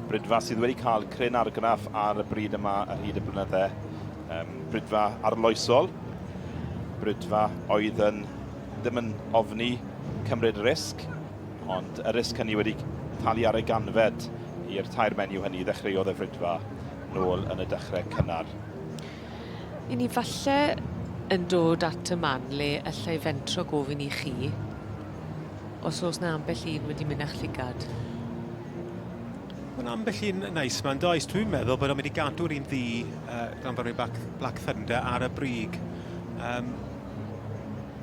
Brydfa sydd wedi cael cryn argraff ar y bryd yma ar hyd y blynydde. Um, brydfa arloesol, brydfa oedd yn ddim yn ofni cymryd risg, ond y risg hynny wedi talu ar ei ganfed i'r tair menyw hynny ddechreuodd y frydfa nôl yn y dechrau cynnar. I ni falle yn dod at y man le allai fentro gofyn i chi os o's 'na ambell un wedi mynd â'ch llygad. Ma' 'na ambell un neis 'ma yndoes? Dwi'n meddwl bod o'n mynd i gadw'r un ddu uh, Glanfyrwy Black, Black Thunder ar y brig. Um,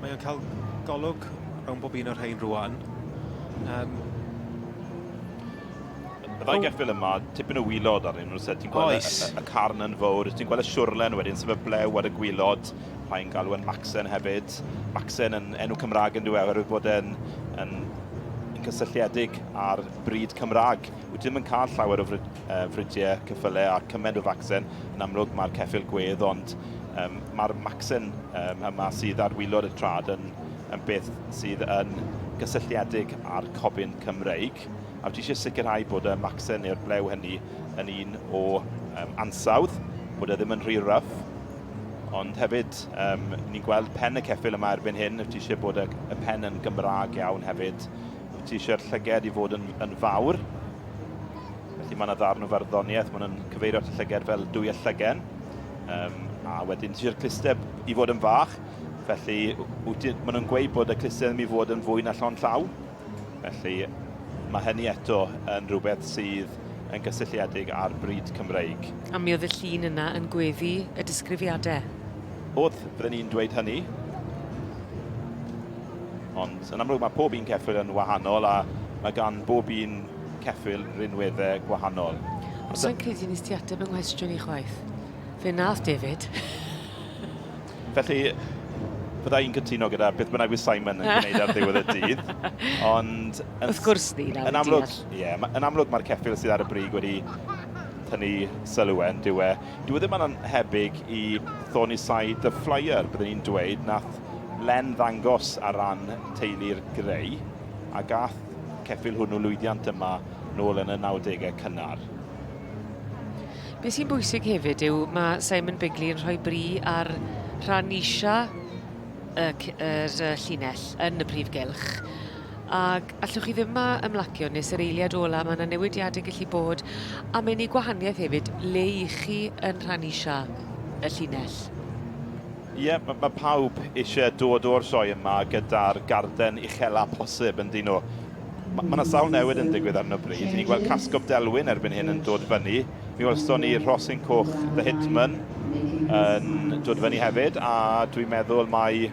mae o'n cael golwg rownd bob un o'r rhain rwan. Um, Y ddau geffyl yma, tipyn o wylod arnyn nhw, ti'n gweld y, y, y carn yn fawr, ti'n gweld y siwrlen wedyn, sef y blew ar y gwylod, rhai'n galw yn Maxen hefyd. Maxen yn enw Cymraeg yn dweud, oherwydd bod e'n yn, yn cysylltiedig â'r bryd Cymraeg. Wyt ti ddim yn cael llawer o fryd, uh, fridiau ceffylau a cymaint o facsen. Yn amlwg mae'r ceffyl gwedd, ond um, mae'r macsen um, yma sydd ar wylod y trad yn, yn beth sydd yn gysylltiedig â'r cobyn Cymreig. A ti eisiau sicrhau bod y macsen neu'r blew hynny yn un o um, ansawdd, bod e ddim yn rhy rough, ond hefyd um, ni'n gweld pen y ceffyl yma erbyn hyn, ti eisiau bod y, y pen yn Gymraeg iawn hefyd, ti eisiau'r llyged i fod yn, yn fawr, felly mae yna ddarn o farddoniaeth, maen nhw'n cyfeirio at y llyged fel dwy y llygen, um, a wedyn ti eisiau'r clusteb i fod yn fach, felly maen nhw'n gweud bod y clusteb ddim i fod yn fwy na llond llaw, Felly, mae hynny eto yn rhywbeth sydd yn gysylltiedig â'r bryd Cymreig. A mi oedd y llun yna yn gweddu y disgrifiadau. Oedd, fydden i'n dweud hynny. Ond yn amlwg mae pob un ceffyl yn wahanol a mae gan bob un ceffyl rinweddau gwahanol. Ond sa i'n credu nes ti ateb 'y nghwestiwn i chwaith. Fe nath David. Felly, fydda i'n cytuno gyda beth bynnag fydd Simon yn gwneud ar ddiwedd y dydd. Ond... Yn, Wrth gwrs ni, nawr yn amlwg, ie, yn amlwg mae'r ceffyl sydd ar y brig wedi tynnu sylw e, yn dyw e. Dyw e ddim yn anhebyg i Thornyside The Flyer, byddwn ni'n dweud, nath Len ddangos ar ran teulu'r Grey, a gath ceffyl hwnnw lwyddiant yma nôl yn y 90au cynnar. Be sy'n bwysig hefyd yw mae Simon Bigley yn rhoi bri ar rhan isha y, yr llinell yn y prif gylch. Ac allwch chi ddim a ymlacio nes yr eiliad ola, mae yna newidiadau gallu bod, a mae'n ei gwahaniaeth hefyd le i chi yn rhan isha y llinell. Ie, yeah, mae, mae pawb eisiau dod o'r sioe yma gyda'r garden uchela posib yn dyn nhw. Mae yna sawl newid yn digwydd ar hyn o bryd. Ni'n gweld Casgob Delwyn erbyn hyn yn dod fyny. Mi welson ni Rhosyn Coch The Hitman yn dod fyny hefyd, a dwi'n meddwl mai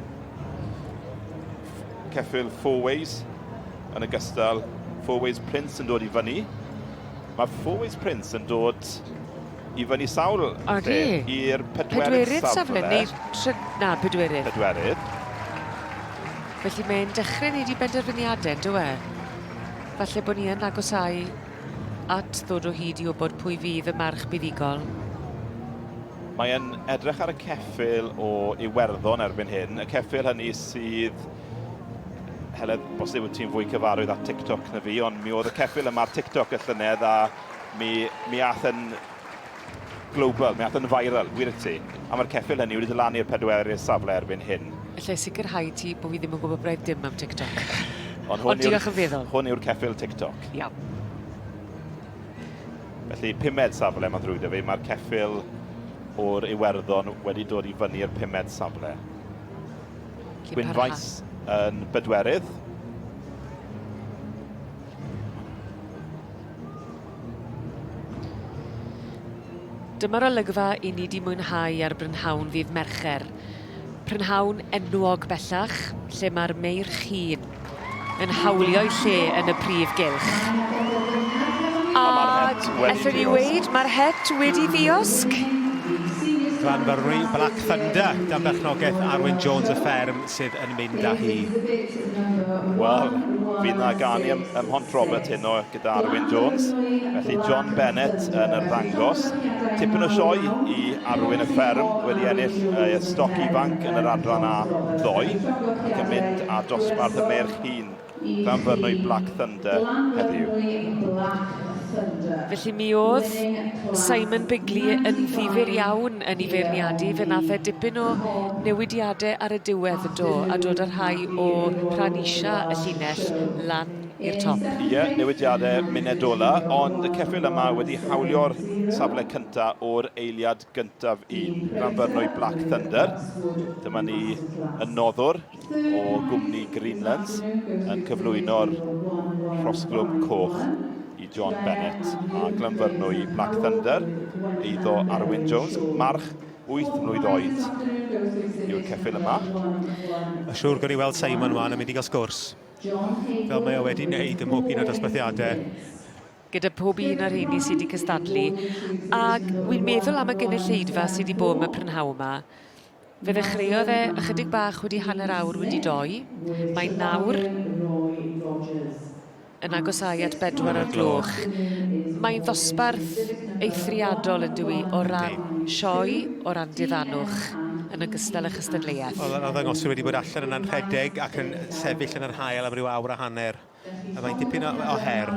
ceffyl Four Ways yn ogystal. Four Ways Prince yn dod i fyny. Mae Four Ways Prince yn dod i fyny sawl lle i'r pedwerydd, pedwerydd safle. Neu try... Na, pedwerydd. Pedwerydd. Felly mae'n dechrau wneud i benderfyniadau, yn dyw e? Falle bod ni yn agosáu at ddod o hyd i wybod pwy fydd y march buddugol. Mae e'n edrych ar y ceffyl o Iwerddon erbyn hyn, y ceffyl hynny sydd Heledd, bosib wyt ti'n fwy cyfarwydd â TikTok na fi, ond mi oedd y ceffyl yma ar TikTok y llynedd a mi, mi ath yn global, mi ath yn viral, wir i ti. A mae'r ceffyl hynny wedi dod lan i'r pedwerydd safle erbyn hyn. Alla i sicrhau ti bod fi ddim yn gwybod braidd dim am TikTok. Ond hwn diolch yn feddwl. Hwn yw'r ceffyl TikTok. Iawn. Felly, pumed safle mae'n ddrwg 'da fi. Mae'r ceffyl o'r Iwerddon wedi dod i fyny i'r pumed safle. Gwynfaes yn bedwerydd. Dyma'r olygfa i ni 'di mwynhau ar brynhawn ddydd Mercher. Prynhawn enwog bellach, lle mae'r meirch hŷn yn hawlio'u lle yn y prif gylch. A allwn ni weud, mae'r het wedi ddiosg. Glanfyrnwy Black Thunder dan berchnogaeth Arwyn Jones y fferm sydd yn mynd â hi. Wel, fydd na ganu ym, ym Mhont Robert heno gyda Arwyn Jones. Felly John Bennett yn arddangos. Tipyn o sioe i Arwyn y fferm wedi ennill y stoc ifanc yn yr adran A ddoe ac yn mynd â dosbarth y meirch hŷn Llanfyrnwy Black Thunder heddiw. Felly mi oedd Simon Bigley yn ddifyr iawn yn ei feirniadu. Fe nath e dipyn o newidiadau ar y diwedd yn do, a dod â rhai o rhan isa y llinell lan i'r top. Ie, yeah, newidiadau munud ola, ond y ceffyl yma wedi hawlio'r safle cyntaf o'r eiliad gyntaf un, Glanfyrnwy Black Thunder. Dyma ni y noddwr o gwmni Greenlands yn cyflwyno'r rhosglwm coch i John Bennett a Glanfyrnwy Black Thunder, eiddo Arwyn Jones, march 8 mlwydd oed yw'r ceffyl yma. A siwr gwni weld Simon wan yn mynd i gael sgwrs. Fel mae o wedi wneud ym mhob un o'r dosbarthiadau. Gyda pob un o'r rheini sydd wedi cystadlu. Ac wi'n meddwl am y gynulleidfa sydd wedi bod yma prynhawn yma. Fe ddechreuodd e ychydig bach wedi hanner awr wedi doi. Mae nawr yn agosáu at bedwar o'r gloch. Mae'n ddosbarth eithriadol yn dyw i o ran sioe, o ran diddanwch, yn ogystal â chystadleuaeth. Wel, yr arddangoswyr wedi bod allan yna'n rhedeg ac yn sefyll yn yr haul am ryw awr a hanner. A mae'n dipyn o, o her.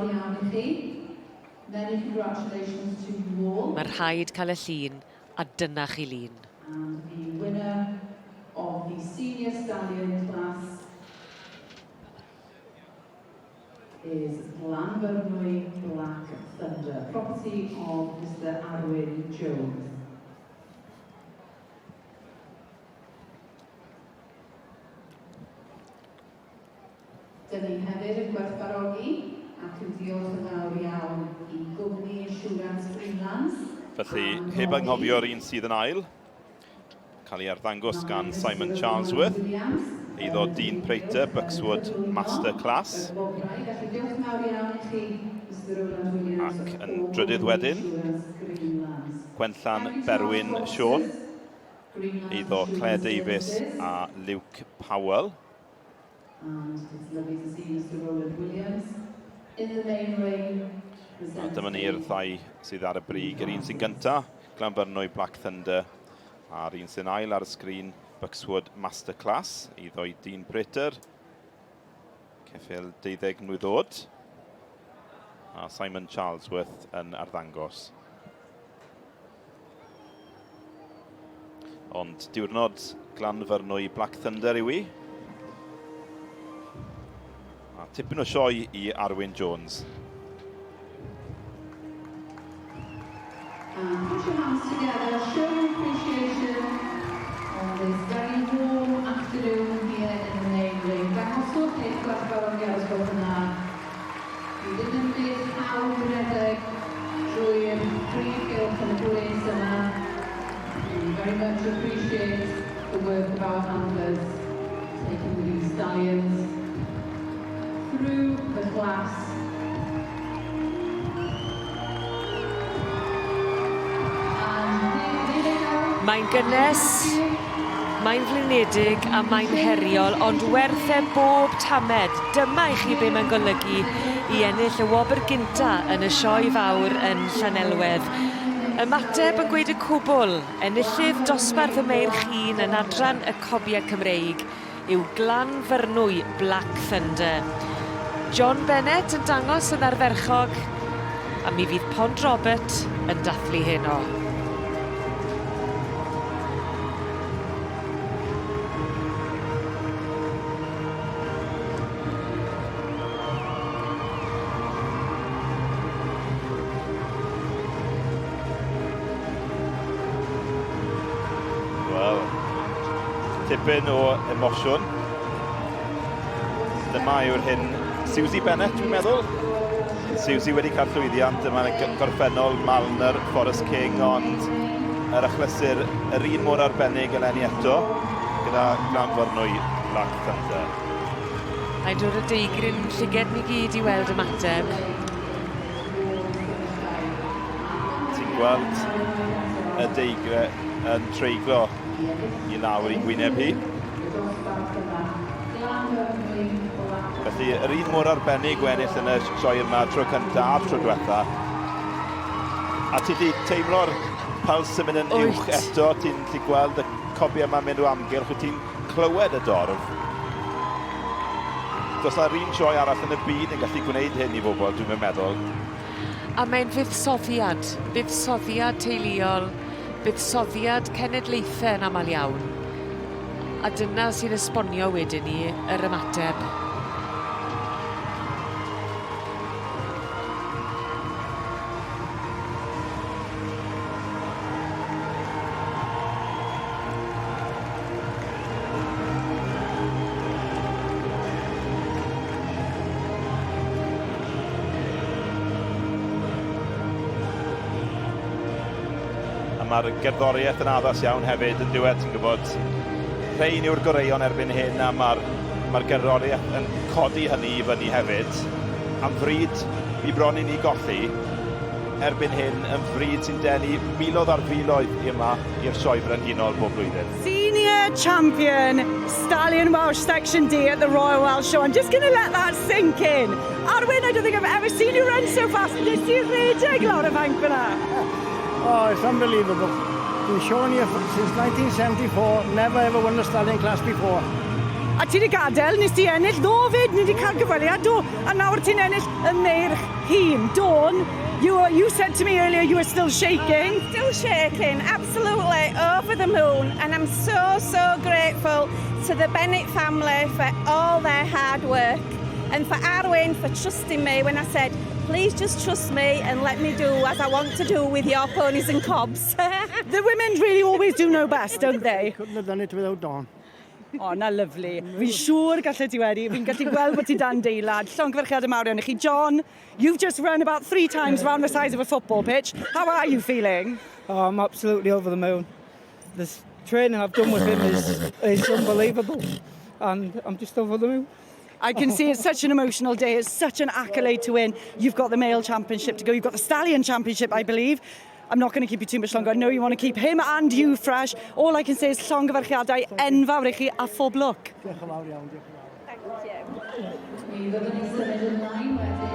Mae rhaid cael y llun, a dyna chi lun. And the winner of the senior stallion class is Glanfyrnwy Black Thunder, property of Mr Arwyn Jones. Dyn ni hefyd yn gwerthfawrogi ac yn diolch yn fawr iawn i gwmni Insurance Greenlands. Felly, heb anghofio'r un sydd yn ail, cael ei arddangos gan Simon Charlesworth, eiddo Dean Prater, Buckswood Master Class. Ac yn drydydd wedyn, Gwenllan Berwyn Siôn, eiddo Claire Davies a Luke Powell. And it's lovely to see Mr Roland Williams in the main ring. A dyma ni'r ddau sydd ar y brig. Yr un sy'n gyntaf, Glanfyrnwy Black Thunder, a'r un sy'n ail ar y sgrin, Buckswood Masterclass, eiddo i Dean Prater. Ceffyl 12 mlwydd oed. A Simon Charlesworth yn arddangos. Ond diwrnod Glanfyrnwy Black Thunder yw i. A tipyn o sioe i Arwyn Jones. And put your hands together, show your appreciation on this very warm afternoon here in the main ring. Dangoswch eich gwerthfawrogiad os gwelwch yn dda. Dwi ddim yn beth hawdd redeg drwy'r prif gylch yn y gwres yma. We very much appreciate the work of our handlers taking these stallions through the class. And there they go. Mae'n gynnes, mae'n flinedig a mae'n heriol, ond werth e bob tamed. Dyma i chi be mae'n golygu i ennill y wobr gynta yn y sioe fawr yn Llanelwedd. Ymateb yn gweud y cwbl, enillydd dosbarth y meirch hŷn yn adran y Cobiau Cymreig yw Glanfyrnwy Black Thunder. John Bennett yn dangos yn ardderchog, a mi fydd Pont Robert yn dathlu heno. Wel, tipyn o emosiwn. Dyma yw'r hyn Susie Bennett, dwi'n meddwl. Susie wedi cael llwyddiant yma yn y gorffennol, Malner, Forest King, ond yr achlysur yr un mor arbennig eleni eto, gyda Glanfyrnwy Black Thunder. Mae'n dod o deigryn llyged ni gyd i weld ymateb. Ti'n gweld y deigre yn treiglo i lawr i gwyneb hi. Felly, yr un mor arbennig o ennill yn y sioe yma tro cyntaf a'r tro diwetha. A ti di teimlo'r pyls yn mynd yn uwch eto, ti'n gallu gweld y cobi yma'n mynd o amgylch, wyt ti'n clywed y dorf. Does na'r un sioe arall yn y byd yn gallu gwneud hyn i bobl, dwi'n meddwl. A mae'n fuddsoddiad, buddsoddiad teuluol, buddsoddiad cenedlaethau yn aml iawn. A dyna sy'n esbonio wedyn ni yr ymateb. A mae'r gerddoriaeth yn addas iawn hefyd yn diwedd, ti'n gwybod, rhein yw'r goreuon erbyn hyn a mae'r mae gerddoriaeth yn codi hynny i fyny hefyd. Am fryd i bron i ni golli, erbyn hyn yn fryd sy'n denu miloedd ar filoedd i yma i'r Sioe Frenhinol bob blwyddyn. Senior champion Stallion Welsh Section D at the Royal Welsh Show. I'm just going to let that sink in. Arwyn, I don't think I've ever seen you run so fast. Nes ti redeg lawr y fainc fyna? Oh, it's unbelievable. Been showing here since 1974, never ever won a stallion class before. A ti wedi gadael, nes ti ennill ddo fyd, ni wedi cael gyfweliad, do. A nawr ti'n ennill y meirch hŷn. Dawn, you said to me earlier you were still shaking. I'm still shaking, absolutely over the moon, and I'm so, so grateful to the Bennett family for all their hard work and for Arwyn for trusting me when I said, please just trust me and let me do as I want to do with your ponies and cobs. The women really always do know best, don't they? Couldn't have done it without Dawn. O, na lyfli. Fi'n siŵr gallu ti wedi. Fi'n gallu gweld bod ti dan deimlad. Llongyfarchiadau mawr iawn i chi. John, you've just run about three times round the size of a football pitch. How are you feeling? Oh, I'm absolutely over the moon. The training I've done with him is unbelievable. And I'm just over the moon. I can see it's such an emotional day. It's such an accolade to win. You've got the male championship to go. You've got the stallion championship, I believe. I'm not going to keep you too much longer. I know you want to keep him and you fresh. All I can say is llongyfarchiadau enfawr i chi a phob lwc. Diolch yn fawr iawn, diolch yn fawr. Thank you. Mi fyddwn ni'n symud ymlaen.